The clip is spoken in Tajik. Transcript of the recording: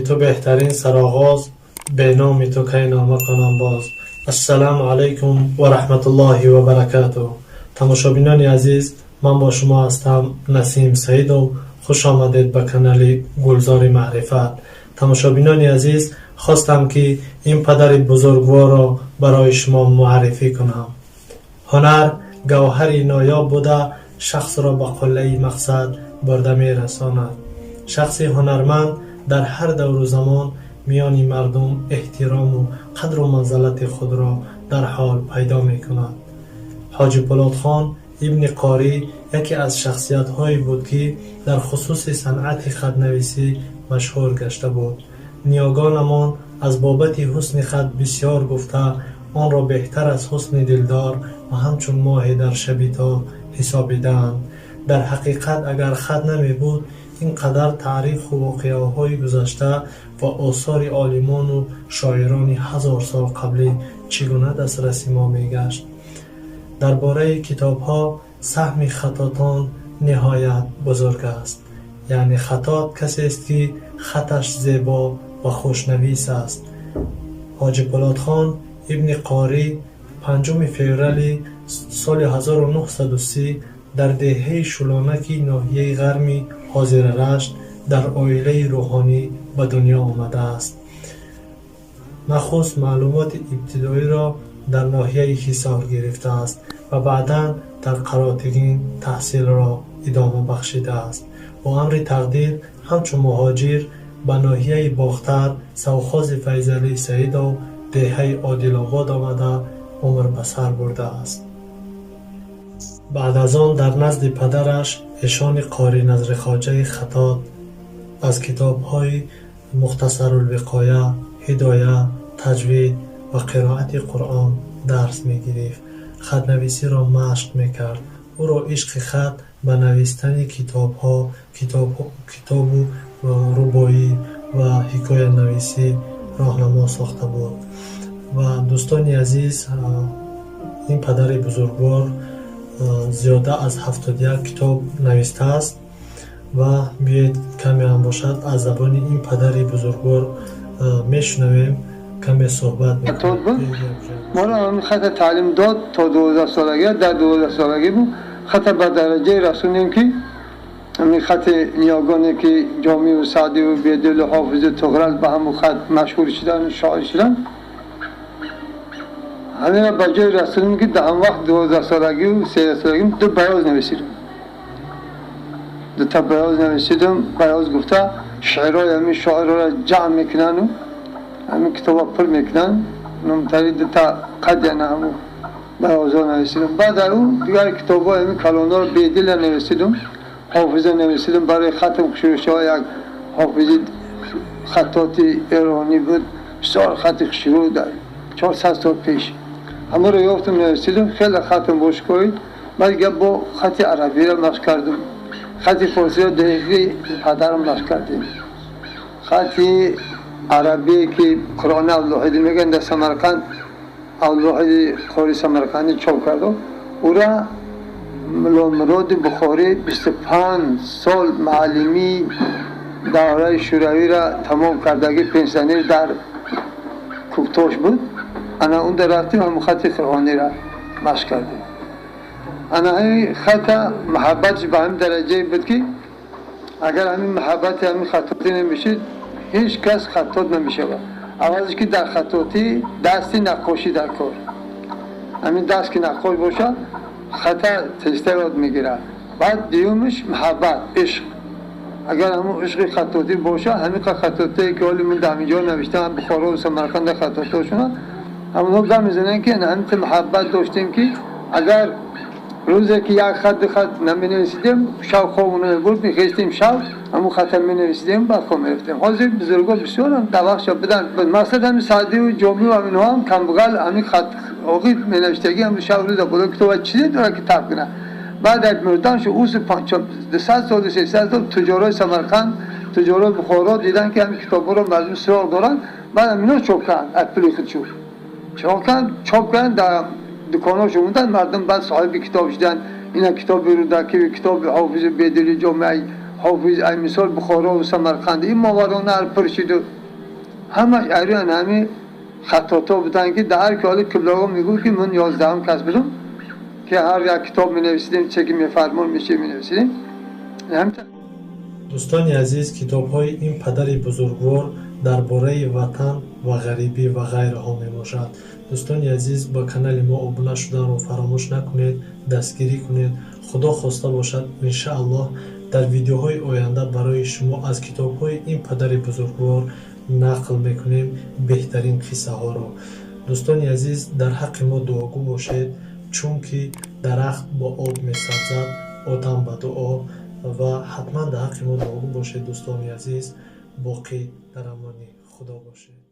Ту беҳтарин сароғоз, бе номи ту кай нома кунам боз. Ассалому алайкум ва раҳматуллоҳи ва баракатуҳ. Тамошобинони азиз, ман бо шумо ҳастам Насим Саидов. Хуш омадед ба канали Гулзори Маърифат. Тамошобинони азиз, хостам, ки ин падари бузургворро барои шумо муаррифӣ кунам. Ҳунар гавҳари ноёб буда, шахсро ба қуллаи мақсад бурда мерасонад. Шахси ҳунарманд дар ҳар давру замон миёни мардум эҳтирому қадру манзалати худро дар ҳол пайдо мекунад. Ҳоҷи Пулодхон ибни Қорӣ яке аз шахсиятҳое буд, ки дар хусуси санъати хатнависӣ машҳур гашта буд. Ниёгонамон аз бобати ҳусни хат бисёр гуфта, онро беҳтар аз ҳусни дилдор ва ҳамчун моҳе дар шаби тор ҳисобидаанд. Дар ҳақиқат, агар хат намебуд, ин қадар таъриху воқеаҳои гузашта ва осори олимону шоирони ҳазор сол қаблӣ чӣ гуна дастраси мо мегашт? Дар бораи китобҳо саҳми хаттотон ниҳоят бузург аст, яъне хаттот касест, ки хаташ зебо ва хушнавис аст. Ҳоҷи Пулодхон ибни Қорӣ 5 феврали соли 1930 дар деҳаи Шӯлонаки ноҳияи Ғарми ҳозира Рашт дар оилаи рӯҳонӣ ба дунё омадааст. Нахуст маълумоти ибтидоиро дар ноҳияи Ҳисор гирифтааст ва баъдан дар Қаротегин таҳсилро идома бахшидааст. Бо амри тақдир ҳамчун муҳоҷир ба ноҳияи Бохтар, совхози Файзалӣ Саидов, деҳаи Одилобод омада, умр ба сар бурдааст. Баъд аз он дар назди падараш, эшони Қорӣ Назрихоҷаи хаттот, аз китобҳои Мухтасарулвиқоя, Ҳидоя, таҷвид ва қироати Қуръон дарс мегирифт, хатнависиро машқ мекард. Ӯро ишқи хат ба навистани китобҳо, китобу рубоӣ ва ҳикоянависӣ роҳнамо сохта буд. Ва, дӯстони азиз, ин падари бузургвор зиёда аз 71 китоб навистааст. Ва биёед, каме ҳам бошад, аз забони ин падари бузургвор мешунавем, каме суҳбат. Моро ҳамин хата таълим дод то 12 солагӣ. Дар 12 солагӣ бу хата ба дараҷае расонем, ки ҳамин хати ниёгоне, ки Ҷомиву Саъдиву Бедилу Ҳофизу Туғрал ба ҳамун хат машҳур шудан, шоир шудан, ҳамина ба ҷое расонем, ки дар ҳам вақт 12 солагиву 13 солагӣ ду баёз нависидем, дута баёз нависидем. Баёз гуфта, шеърҳои ҳамин шоирҳоро ҷамъ мекунану ҳамин китоба пур мекунанд. Номтари дута қад, яна ҳамун баёзҳо нависидем. Баъд дар ӯ дигар китобҳои ҳамин калонҳоро, Бедила нависидем, Ҳофиза нависидем. Барои хатм хушрӯшаҳо як ҳофизи хаттоти эронӣ буд, бисёр хати хушрӯ, дар 400 сол пеш ҳамаро ёфтам, нависидем. Хеле хатм бошкоҳӣ. Баъд гап бо хати арабиро машқ кардем, хати форсиро деҳи падарам машқ кардем. Хати арабие, ки Қуръони Абдулвоҳидӣ мегӯянд, дар Самарқанд Абдулвоҳиди Қори Самарқандӣ чоп карду, ӯра Мулломуроди Бухорӣ 25 сол муаллимии давраи Шӯравиро тамом кардагӣ, пенсионер дар Куктош буд. Ана унда рафтем, ҳамун хати қуръониро машқ кардем. Ана ҳамин хата маҳаббатш ба ҳамин дараҷае буд, ки агар ҳамин маҳаббати ҳамин хаттотӣ намешид, ҳеҷ кас хаттот намешавад. Аввалаш, ки дар хаттотӣ дасти наққошӣ дар кор, ҳамин даст ки наққош бошад, хата тезтар ёд мегирад. Баъд дуюмаш маҳаббат, ишқ. Агар ҳамун ишқи хаттотӣ бошад, ҳамин хаттотие, ки ҳоли ман дар ҳаминҷо навиштам, Бухорову Самарқанда хаттотошуна, ҳамонҳо гап мезананд, ки ҳамин маҳаббат доштем, ки агар рӯзе ки як хат, ду хат наменависидем, шав хобу намебурд, мехестем шав, ҳамун хата менависидем, баъд хоб мерафтем. Ҳозир бузурго бисёрам дар вақтша будан. Мақсад, ҳамин Саъдиву Ҷомиву ҳаминҳо ҳам камбағал, ҳамин хат оғи менавиштагӣ, ҳам шав рӯза боло китоба чизе дорад, ки таб кунад. Баъд аз мурданшу усу 200 солу 300 сол туҷорои Самарқанд, туҷорои Бухоро дидан, ки ҳамин китобҳоро мардум суроғ доранд. Баъд ҳамино чоп карданд, аз пули худшон чоп карданд, чоп карданд, дар дуконҳошон монданд. Мардум баъд соҳиби китоб шуданд. Ина китоби Рӯдакӣ, китоби Ҳофизи Бедили, Ҷомеаи Ҳофиз, ай мисол, Бухорову Самарқанд, ин Мовароуннаҳр пур шуду. Ҳамаш айрӯян ҳами хаттото буданд, ки дар ҳар ки ҳоли Қиблаго мегуфт, ки ман 11-ум кас будам, ки ҳар як китоб менависидем, че ки мефармон меши менависидем. Дӯстони азиз, китобҳои ин падари бузургвор дар бораи ватан ва ғарибӣ ва ғайраҳо мебошад. Дӯстони азиз, ба канали мо обуна шуданро фаромӯш накунед, дастгирӣ кунед. Худо хоста бошад, иншааллоҳ, дар видеоҳои оянда барои шумо аз китобҳои ин падари бузургвор нақл мекунем беҳтарин қиссаҳоро. Дӯстони азиз, дар ҳаққи мо дуогӯ бошед, чунки дарахт бо об месабзад, одам ба дуо. Ва ҳатман дар ҳаққи мо дуогӯ бошед. Дӯстони азиз, боқӣ дар амони Худо бошед.